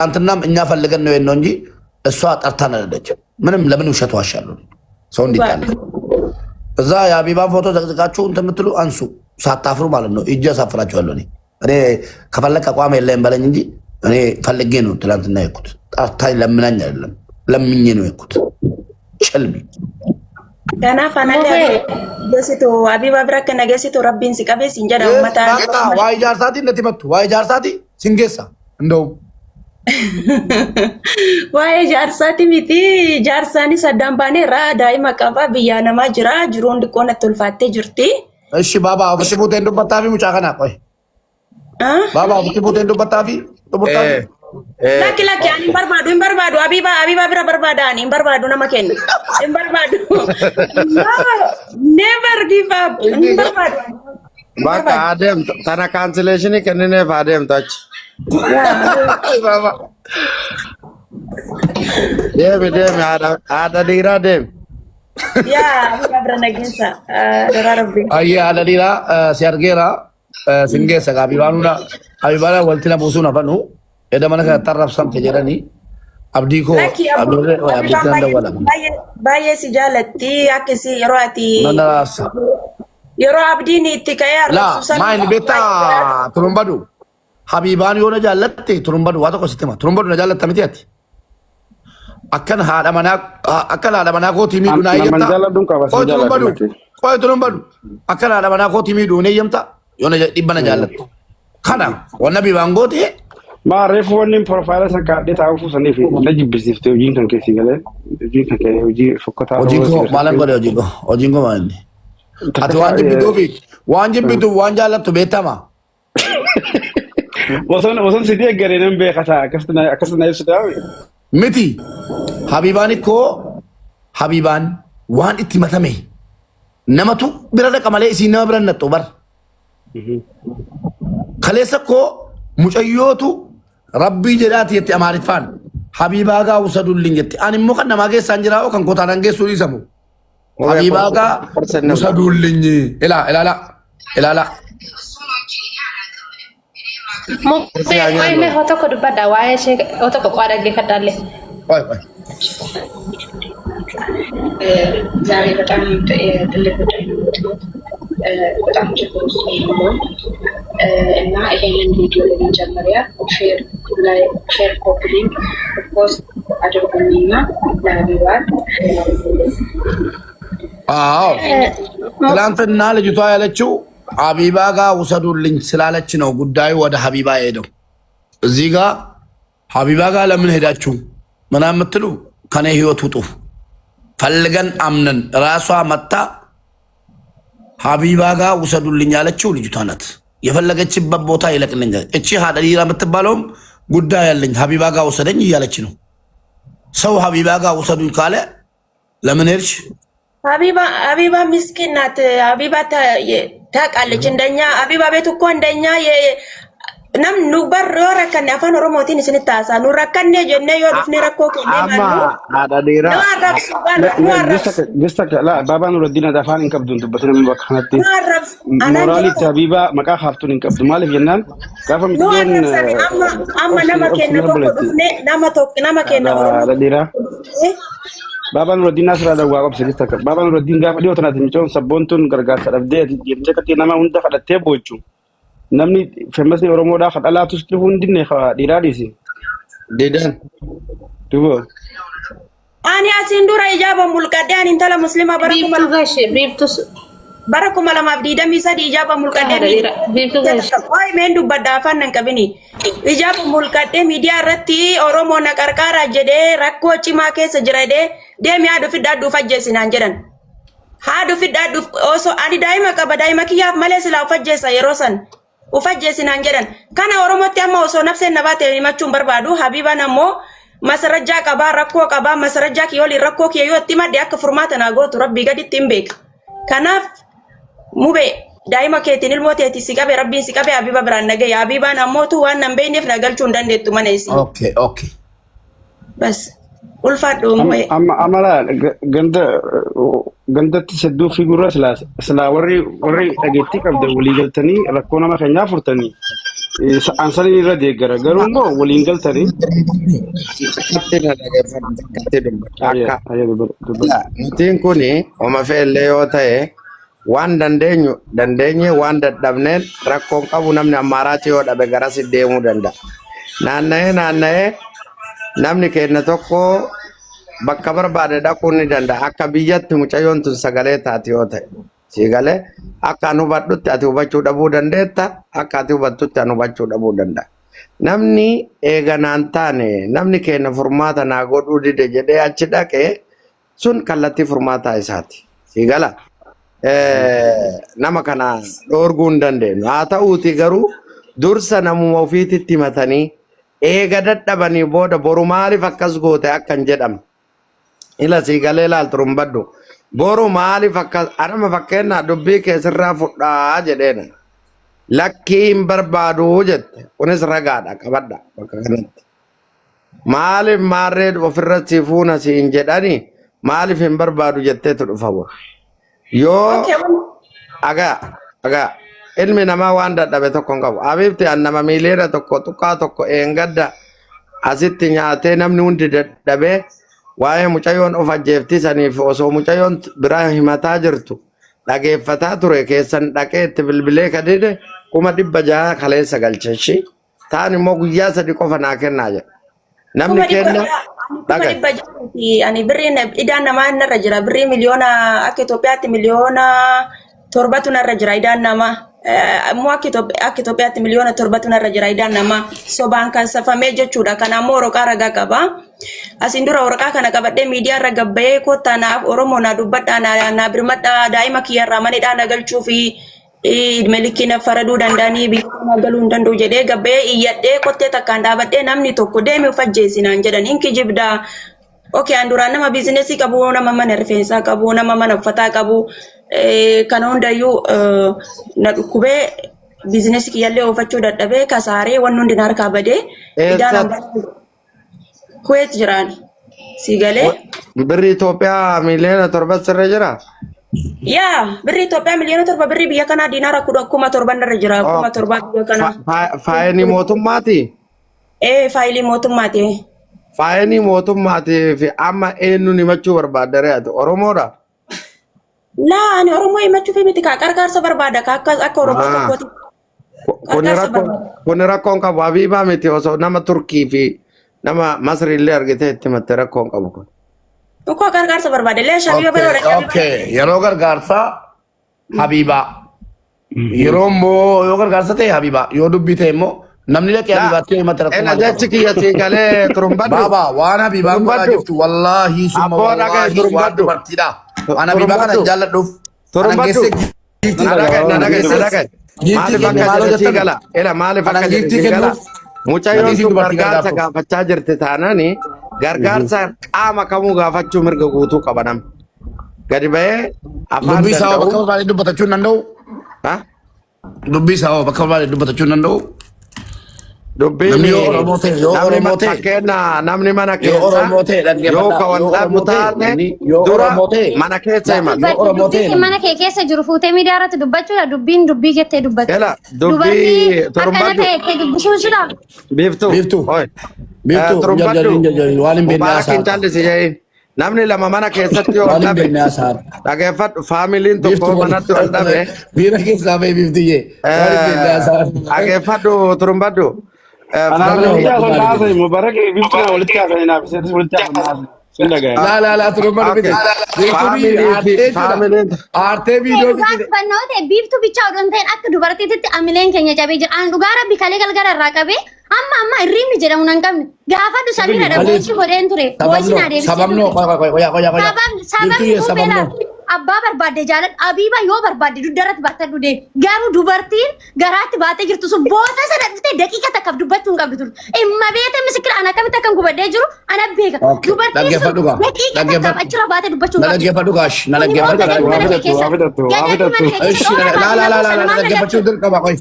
ትናንትናም እኛ ፈልገን ነው የሄድነው እንጂ እሷ ጠርታን አይደለችም። ምንም ለምን ውሸት ዋሻለሁ? ሰው እንዲጣላ እዛ የሀቢባን ፎቶ ዘቅዝቃችሁ እንትን የምትሉ አንሱ፣ ሳታፍሩ ማለት ነው። እጅ ያሳፍራችኋለሁ። እኔ ከፈለግ አቋም የለኝም በለኝ እንጂ እኔ ፈልጌ ነው ትናንትና የሄድኩት። ጠርታኝ ለምናኝ አይደለም ለምኜ ነው የሄድኩት። ጨልሚ Kanaaf anallee geessitu Habiba bira akka na geessitu rabbiin si qabee siin jedha uummataan. በቃ waa ijaarsaatii natti mattu waa ijaarsaatii sin geessa እንደውም Waa'ee jaarsaati miti. Jaarsaanis addaan baaneerra daa'ima qaba biyyaa namaa jira jiruun xiqqoo natti ulfaattee jirti. እሺ ባባ ofitti fuuteen dubbattaa fi mucaa kanaa qoy baaba ofitti fuuteen dubbattaa fi xumurtaa fi Lakki lakki ani hin barbaadu hin barbaadu Habiba Habiba bira barbaada ani hin barbaadu nama kennu hin barbaadu. No, never give up hin barbaadu. Hin Bakka barbaadu. adeemtu tana cancellation kennineef adeemtu achi. Baaba Deemi deemi haadha haadha dhiiraa deemi. Yaa Habiba bira na geessa daraa rabbi. Ayyee haadha dhiiraa si argeera sin geessa gaa Habibaana walitti na buusuun hafanu edda mana kana tarrabsamte jedhanii abdii koo Lakki abu abdiitti Habibaan nan baay'ee dawwala. baay'ee baay'ee si jaalatti akkasii yeroo ati Nan raabsa. yeroo abdiin itti ka'ee Laa arrabsu sana maa inni beektaa turumbadu Habibaan yoo na jaallatte turumbadu waa tokko sitti hima turumbadu na jaallatta miti ati. Akkan haadha manaa akkan haadha manaa kootii miidhuu naa Naman eeyyamta. jaaladhuun qaba Qoy sin jaaladhu turumbadu lakkee. qoy turumbadu akkan haadha manaa kootii miidhuu hin eeyyamta yoo na dhibba na jaallatte. Kana wanna bibaan goote Maa reefu wanni profile san kaadhee taa'uu saniif na jibbisiifte hojiin kan keessi galee hojiin kan kee hojii fokkataa hojiin ta'uu koo si maalan garsiifte. godhe hojiin koo hojiin koo maal inni. Ati Takka waan jibbituufi waan jibbituuf waan jaallattu beektama. Osoon si deeggaree nan beeka ta'a akkasitti na ibsu ta'a. Miti Habibaan ikkoo Habibaan waan itti matame namatu bira dhaqa malee isiin nama bira hin dhaqxu bar. Kaleessa koo mucayyootu rabbii jedhaati jetti Amaariffaan. Habiibaa gaa usadullin jetti. Ani immoo kan namaa keessaan jiraa kan kotaan geessuu dhiisamu. Habiibaa gaa usadullin ilaa ilaala ilaala. Mubbee qoy mee hoo tokko dubbadha waa'ee ishee hoo tokko qo'aa dhaggeeffadhaallee. Qoy qoy. ዛሬ በጣም ትልቅ ጉዳይ ነው የመጣሁት። በጣም ችግር ውስጥ ነው ያለው እና ይሄንን ቪዲዮ በመጀመሪያ share፣ copy link፣ post አድርጉኝና ለሀቢባን share አድርጉልኝ። አዎ ትላንትና ልጅቷ ያለችው ሀቢባ ጋር ውሰዱልኝ ስላለች ነው ጉዳዩ ወደ ሀቢባ ሄደው። እዚህ ጋር ሀቢባ ጋር ለምን ሄዳችሁ ምናምን የምትሉ ከኔ ህይወት ውጡ። ፈልገን አምነን ራሷ መታ ሀቢባ ጋር ውሰዱልኝ ያለችው ልጅቷ ናት። የፈለገችበት ቦታ ይለቅልኝ። እቺ ሀደሪራ የምትባለውም ጉዳይ ያለኝ ሀቢባ ጋር ውሰደኝ እያለች ነው። ሰው ሀቢባ ጋር ውሰዱኝ ካለ ለምን ሄድሽ? ሀቢባ ሀቢባ ምስኪን ናት። ሀቢባ ታውቃለች። እንደኛ ሀቢባ ቤት እኮ እንደኛ nam nu bar yoo rakkanne afaan oromootiin isinitti haasaa nu rakkanne jennee yoo dhufne rakkoo kennee Amma mannu haadha dhiiraa nu arrabsu bar nu arrabsu Gista laa baabaan Nuraddiin afaan hin qabdu dubbatin amma bakka kanatti. nu arrabsu anaan Mooraalitti jedhu Habiibaa maqaa haaftuun hin qabdu maaliif jennaan gaafa nu mucayyoon arrabsani amma amma obsi nama obsi kenna tokko obboleetti dhufne nama tokko nama kenna oromoo haadha dhiiraa. dhufne Baabaan Nuraddiin asirraa dawwaa qabse gista akka baabaan Nuraddiin gaafa dhiyoo tanaati mucayyoon sabboontuun gargaarsa dhabdee ati deemtee qaxxee nama hunda kadhattee boochu. Namni femasni Oromoodhaa ka dhalaatus dhufuu hin dinne ka dhiiraa dhiisi. Didan. Dubo. Ani asiin dura ijaaba mulqadhee ani intala muslimaa bara kuma Biiftuu gashi biiftuu bara 2023 ijaaba mulqadhee haadha dhiiraa biiftuu gashi. Qoy meen dubbadda afaan nan qabini. Ijaaba mulqadhee miidiyaa irratti Oromoo na qarqaaraa jedhee rakkoo cimaa keessa jira jedhee deemi haadhu fidhaadhuuf ajjeesinaan jedhan. Haadhu fidhaadhuuf osoo ani daa'ima qaba daa'ima kiyyaaf malee silaa of ajjeesa yeroo san. Uf ajjeesinaan jedhan. Kana Oromootti amma osoo nafseen na baate himachuu hin barbaadu. Habiibaan ammoo masarajjaa qabaa rakkoo qabaa masarajjaa kiyya waliin rakkoo kiyya yoo itti himadhe akka furmaata naa gootu rabbii gaditti hin beeka. Kanaaf mube daa'ima keetiin ilmoo teetii si qabe rabbiin si qabe Habiiba biraan na gahe. Habiibaan ammootu waan nan beekneef na galchuu hin dandeettu mana isii. Okay. Bas ulfaadhu mube. Amma amala ganda gandatti hedduu fiigurra silaa silaa warri warri dhageettii qabdan walii galtanii rakkoo nama keenyaa furtanii. Ansanii irra deeggara. Garuu immoo waliin galtanii. Akkatti na dhageeffadhu, akkatti dubbadhu. Ayya Akka ayya dubbadhu. nutiin kuni oma fe'ellee yoo ta'e waan dandeenyu dandeenye waan dadhabneen rakkoon qabu namni ammaaraachi yoo dhabe garasi deemuu danda'a. Naanna'ee naanna'ee namni keenya tokko bakka barbaade dhaquu ni danda'a. Akka biyyatti mucayyoon tun sagalee taati yoo ta'e. Sii galee akka an hubadhutti ati hubachuu dhabuu dandeetta, akka ati hubattutti an hubachuu dhabuu danda'a. Namni eega naan taane namni keenya furmaata naa godhuu dide jedhee achi dhaqe sun kallattii furmaataa isaati. Sii gala. Nama kana dhoorguu hin dandeenyu. Haa ta'uuti garuu dursa namuma ofiititti himatanii eega dadhabanii booda boru maaliif akkas goote akka hin jedhamne. Ila sii galee laal turumbadhu. Boru maaliif akkas anama fakkeenyaa dubbii kee sirraa fudhaa jedheena. Lakkii hin barbaadu jette. Kunis ragaadha qabadha bakka kanatti. Maaliif maarree ofirra si fuuna siin jedhani maaliif hin barbaadu jetteetu dhufa boru. Yoo Okay, agaa agaa ilmi namaa waan dadhabe tokko hin qabu. Abiibti an nama 1.1 miliyoona eengadda asitti nyaatee namni hundi dadhabee waa'ee mucayyoon of ajjeeftii saniif osoo mucayyoon biraa himataa jirtu dhageeffataa ture keessan dhaqee itti bilbilee kadide 600,000 kaleessa galche ishii. Taan immoo guyyaa 3 qofa naa kennaa jedha. Namni kuma dhibba kenna ani kuma dhagaye. dhibba jahaati. Ani birriin idaan namaa narra jira. Birrii miliyoona akka Itoophiyaatti 7 miliyoonatu narra jira idaan namaa. Immoo akka Itoophiyaatti 7 miliyoonatu narra jira idaan namaa. Sobaan kan safamee jechuudha. Kana ammoo waraqaa ragaa qaba. Asiin dura waraqaa kana qabadhee miidiyaa irra gabbayee kottaa naaf Oromoo naa dubbadhaa naa birmadhaa daa'ima kiyyarraa manidhaa na galchuu fi Melikii na faraduu danda'anii biyya kanaa galuu hin danda'u jedhee gabbee iyyadhee kottee takkaan dhaabadhee namni tokko deemi of ajjeesi naan jedhan hin kijibdaa. Okay, an duraan nama biizinesii qabu, nama mana rifeensaa qabu, nama mana uffataa qabu, kana hundayyuu na dhukkubee biizinesii kiyyallee oofachuu dadhabee kasaaree wanni hundi na harkaa badee idaan Eessatti? Kuweet jiraan. Sii galee? Birri Itoophiyaa 7 miliyoona sirra jira? Yaa birri Itoophiyaa 7 miliyoona birri biyya kanaa diinaara 7,000 irra jira 7,000 biyya kanaa. Faayinii mootummaati? Ee faayilii mootummaati. Faayinii mootummaatii fi amma eenyuun himachuu barbaadda ree ati? Oromoodha? Laa ani Oromoo himachuuf miti kaa qarqaarsa barbaada kaa akka Oromoo tokkooti. Kuni Qarqaarsa rakkoon barbaada. kuni rakkoon qabu Habiibaa miti osoo nama Turkii fi nama Masri illee argitee itti himatte rakkoon qabu kun. Ukkoo qarqaarsa barbaada. Lee shabiba Okay, baroodha. okay. Yeroo gargaarsaa Habiibaa. Yeroo immoo yoo gargaarsa ta'e Habiibaa. Yoo dubbii ta'e immoo namni dhaqee Laa Habiibaatti yoo himate rakkoo ena maalii jechi qaba? kiyya sii galee turumbadhu Baaba waan Habiibaan godhaa turumbadhu jirtu wallaahi summa abboo dhagaye wallaahi waan turumbadhu dubartiidha. Waan Habiibaa kana hin turumbadhu jaalladhuuf. Kanan turumbadhu geessee giiftii na dhagaye na dhagaye na dhagaye giiftii maaliif kenne akka maaloo jedhe sii jettan gala ela maaliif kanan akka jedhe giiftii sii gala kennuuf mucayyoon namichi tun dubartii gargaarsa gargaartuuf. gaafachaa jirti taanani gargaarsa qaama kamuu gaafachuu mirga guutuu qaba namni gadi ba'ee afaan Dubbii isaa bakka danda'u barbaade dubbatachuu hin danda'u. ha? Dubbii isaa hoo bakka barbaade dubbatachuu hin danda'u. Dubbiin Namni yoo Oromoo ta'e yoo namni Oromoo ta'e fakkeenya namni mana yoo keessa Oromoo ta'e yoo dhaggeeffadhaa ka wal yoo dhabu Oromoo ta'e taate namni yoo dura Oromoo ta'e mana keessa la himata. yoo Oromoo ta'e Dubbii namni mana kee keessa jiru fuutee miidiyaa irratti dubbachuudha. Dubbiin dubbii jettee dubbatte. Ela Dubartii dubbii akkana turumbadhu ta'e itti dubbisuun sila. biiftuu biiftuu oi biiftuu hin turumbadhu jarjarin hin jarjarin waan hin beekne Mubaarak hin haasa'aa callisi jedhin namni lama mana keessatti yoo waan wal hin dhabe beekne haasa'aa dhageeffadhu faamiliin tokko biiftuu manatti wal dhabe miira keessaa ba'e biiftiyyee waan hin beekne haasa'aa dhageeffadhu turumbadhu Anaaf Nama namicha hubadhu osoo maali haasa'e jedhu. Mubarak bifti naa walitti haasa'e naaf isaatis walitti haasa'e sin dhaga'e. Laa laa laa turumbadhu Okay. miti biiftuun Faamilii fi aartee jechuudha faamiliin aartee viidiyoo Dhugaa miti dubannoo ta'e biiftuu bichaa odoo hin ta'in akka dubartiitti amileen keenya cabee jira. An dhugaa rabbi kalee galgala irraa qabee amma amma hirriibni jedhamu nan qabne. Gaafadhu Samiira dha Maaliif boochi godheen ture. Boochi sababnoo naa deebisee sababnoo turte. qoya qoya qoya qoya qoya Sababni sababni biiftuyyee kun beelaa sababnoo abbaa barbaadde jaaladhu abiiba yoo barbaadde dugdarratti baattadhu deemi. Garuu dubartiin garaatti baatee jirtu sun boota sana dhuftee daqiiqa takkaaf dubbachuu hin qabdu turte. Imma beete misikira ana akkamitti akkan gubadhee jiru ana beeka. Okay Dubartiin sun dhaggeeffadhu gaa daqiiqa takkaaf dhaggeeffadhu achirra baatee dubbachuu na hin qabdu. dhaggeeffadhu gaash na Kun immoo dhaggeeffadhu gadadni Waa mana kee fidattu waa keessa fidattu waa gadadni fidattu. mana kee keessa Ishi dhoora la baasii la la namuu la sana la maal na dhaggeeffachuu galche. dirqama qoy.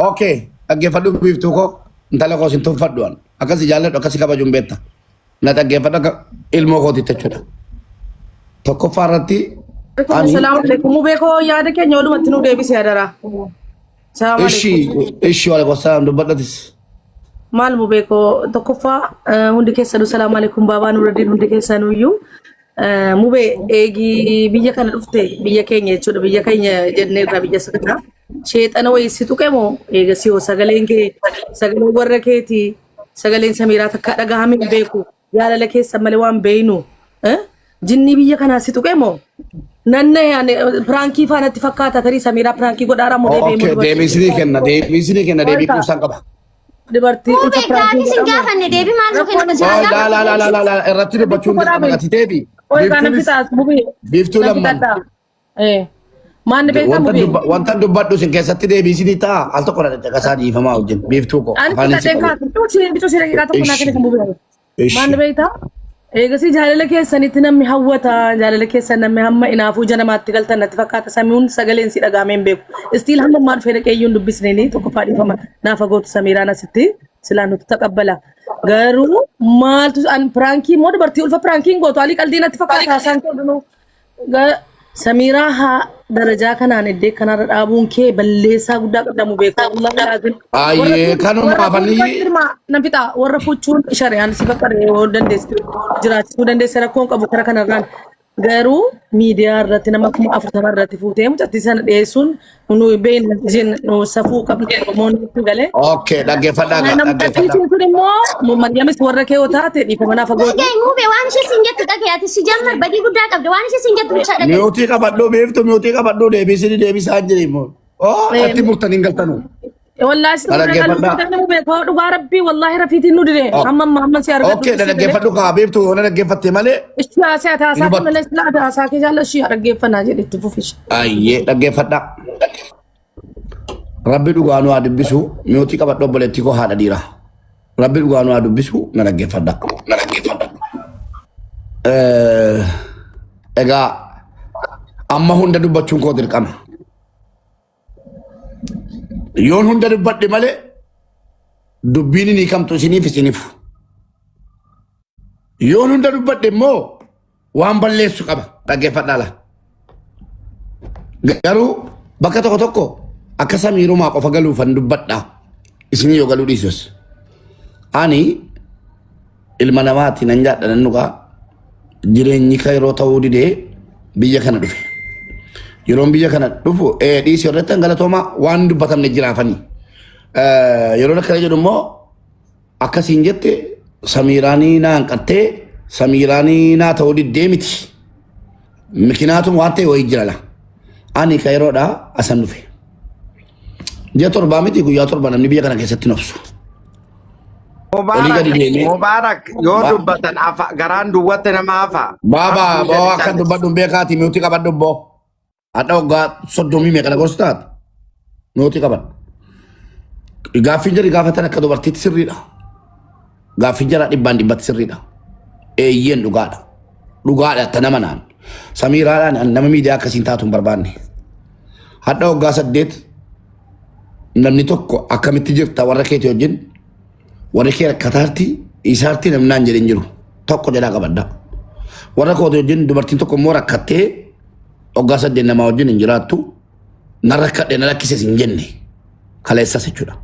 Okay dhaggeeffadhu biiftuu koo intala koo sin tuffadhu an akkasi jaalladhu akkasi kabajuun beekta. Na dhaggeeffadhu akka ilmoo kootitti jechuudha. Tokkoffaa irratti ani Salaamu alaikum. Mubee koo yaada keenya walumatti nu deebisee adaraa. Salaam Ishi alaikum. ishi waalaikum salaam dubbadhatis. Maal mubee koo tokkoffaa hundi keessanuu salaam alaikum baabaa Nuraddiin hundi keessanuyyuu. Mubee eegi biyya kana dhufte biyya keenya jechuudha biyya keenya jennee irraa biyya sana. Sheexana wayii si tuqe moo eega si hoo sagaleen kee sagaleen warra keetii sagaleen samiiraa takka dhagahame hin beeku jaalala keessan malee waan beeynu. Jinnii biyya kanaa si tuqe moo? Nanna yaani piraankii faanatti fakkaata tarii Samiiraa piraankii godhaaraa moo deebi'ee Okay, moo deebii isinii kenna, deebii isinii kenna, deebii Wanta. kuusaan qaba. Dubartii ulfa Muubee piraankii gaafii sin godhamu. gaafanne deebii maal nu Rakkoon kenna isaa Oh, la la la la la la irratti dubbachuun dirqama gati teebi. Oi kana Biiftuunis fixaas mubee. biiftuu Nan lamman. fixadhaa. Eh. Maanni beektaa Wanta mubee? dubba wanta dubbadhu isin keessatti deebii isinii ta'a al tokko na caqasaa dhiifamaa wajjin biiftuu koo Ani afaan isin fixadheen qabu. kaasa. Bituu bituu si daqiiqaa tokko naa Ishi kenni kan mubee. ishi. Maal beektaa? Eegasii jaalala keessanitti namni hawwata. Jaalala keessan namni hamma inaafuu ija namaatti galtan natti fakkaata. Samiin sagaleen si dhagaamee hin beeku. Istiil hamma ammaa dhufee dhaqee iyyuu hin dubbisneen tokkoffaa dhiifama. Naafa gootu Samiiraan asitti silaa nuti taqabbala. Garuu maaltu an piraankii immoo dubartii ulfa piraankiin gootu alii qaldii natti fakkaata haasaan kee hundinuu. Samiiraa haa darajaa kanaan iddee kanarra dhaabuun kee balleessaa guddaa qabdamu beeku. Wallaahi laazim. Warra Ayyee fuudhu kanuma warra fuudhu afanii firmaa nan fixa warra fuuchuun shari'aan si faqqare yoo dandeesse jiraachisuu dandeesse rakkoon qabu kara kanarraan. Garuu miidiyaa irratti nama 40,000 irratti fuutee mucattii sana dhiyeessuun nu beekna isheen nu safuu qabdi Oromoon nutti galee. Okay, dhaggeeffadhaa gaa Namni dhaggeeffadhaa. sun immoo Maryamis warra kee yoo taate dhiifama naaf gootu. Dhaga'i muubee waan ishee siin jettu dhaga'i ati si jammar badii guddaa qabda waan ishee siin jettu bichaa dhaga'i. Miyuutii qabadhuu biiftuu miyuutii qabadhuu deebii isinii deebisaa hin jiru immoo. Oh, atti murtanii hin galtanu. Wallaahi si Na murre kan dhaggeeffadhaa. nuti namni beeku dhugaa rabbii wallaahi rafiitiin nu dire hamma amma hamma si argadhu Okay, na dhaggeeffadhu kaa biiftuu na dhaggeeffatte malee Ishii haasaa hin taasaa hubattu. malee silaa taasaa kee jaalla ishii dhaggeeffannaa jedhe itti fufish. Ayyee dhaggeeffadhaa. Rabbi dhugaa nu haa dubbisu miyuutii qabadhu obboleettii koo haadha dhiiraa. Rabbi dhugaa nu haa dubbisu na dhaggeeffadha. Na dhaggeeffadha. Egaa amma hunda dubbachuun koo dirqama. Yoon hunda dubbadhe malee dubbiin hin hiikamtu isiniif isiniif. Yoon hunda dubbadhe immoo waan balleessu qaba dhaggeeffadhaa laa. Garuu bakka tokko tokko akka samiirumaa qofa galuufan dubbadha. Isinii yoo galuu dhiisus. Ani ilma namaati nan jaadha nan dhugaa. Jireenyi ka yeroo ta'uu didee biyya kana dhufe. Yeroon biyya kana dhufu dhiisii irratti galatoomaa waan dubbatamne jiraafanii. Yeroon akkana jedhu immoo akkasiin jette samiiraanii naa hanqattee samiiraanii naa ta'uu diddee miti. Mikinaatum waan ta'e wayii jira la. Ani ka yeroodhaa asan dhufe. Ji'a torbaa miti guyyaa torba namni biyya kana keessatti nobsu. Olii Mubaarak, gadi deemee. Mubaarak yoo dubbatan afa garaan duwwatte nama hafa. Baaba Rabbii boo gadi akkan callis. dubbadhu hin beekaati miutii qabadhu boo. Hadha waggaa soddomii meeqa na gorsu taate miutii qabadhu. Gaaffiin jarri gaafatan akka dubartiitti sirriidha. Gaaffiin jaraa dhibbaan dhibbatti sirriidha. Eeyyeen dhugaadha. Dhugaadha ta nama naan. Samiiraadhaan an nama miidiyaa akkasiin taatu hin barbaanne. Hadha waggaa 8 namni tokko akkamitti jirta warra keetii wajjin warri kee rakkataarti isaarti namni naan jedhe hin jiru. Tokko jedhaa qabadda. Warra kootii wajjin dubartiin tokko immoo rakkattee waggaa 8 namaa wajjin hin jiraattu. Na rakkadhe na rakkises hin jenne. Kaleessas jechuudha.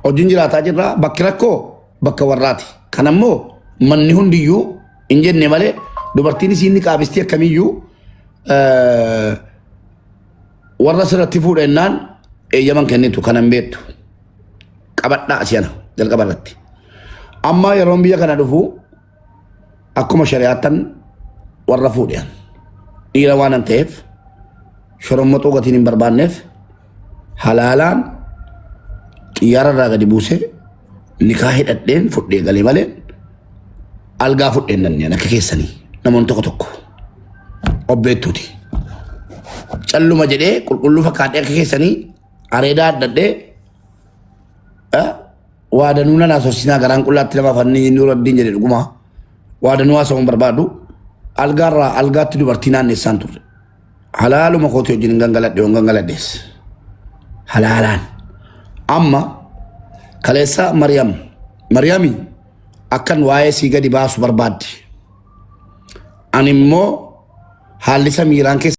Wajjin jiraataa jirra bakki rakkoo bakka warraati. Kanammoo manni hundiyyuu hin jenne malee dubartiin isiin ni qaabistii akkamiyyuu warra sirratti fuudha jennaan eeyyaman kennitu kanan beektu. Qabadhaa asiyana jalqaba irratti. Amma yeroon biyya kana dhufu akkuma shari'aattan warra fuudhe. Dhiira waan an ta'eef shorommoxuu gatiin hin barbaanneef halaalaan xiyyaara irraa gadi buusee nikaa hidhadheen fudhee galee malee algaa fudheen nanneen akka keessanii namoonni tokko tokko obbeettuuti. Calluma jedhee qulqulluu fakkaadhee akka keessanii areedaa addadhee waa danuu nan haasofsiisinaa garaan qullaatti nama fanni Nuuraddiin jedhe dhuguma waa danuu haasa'uun barbaadu algaarraa algaatti dubartii naanneessaan turre. Halaaluma kootii wajjin hin gangaladhe yoon gangaladhes. Halaalaan. Amma kaleessa Mariyam Mariyami akkan waa'ee sii gadi baasu barbaaddi. Ani immoo haalli samiiraan keessa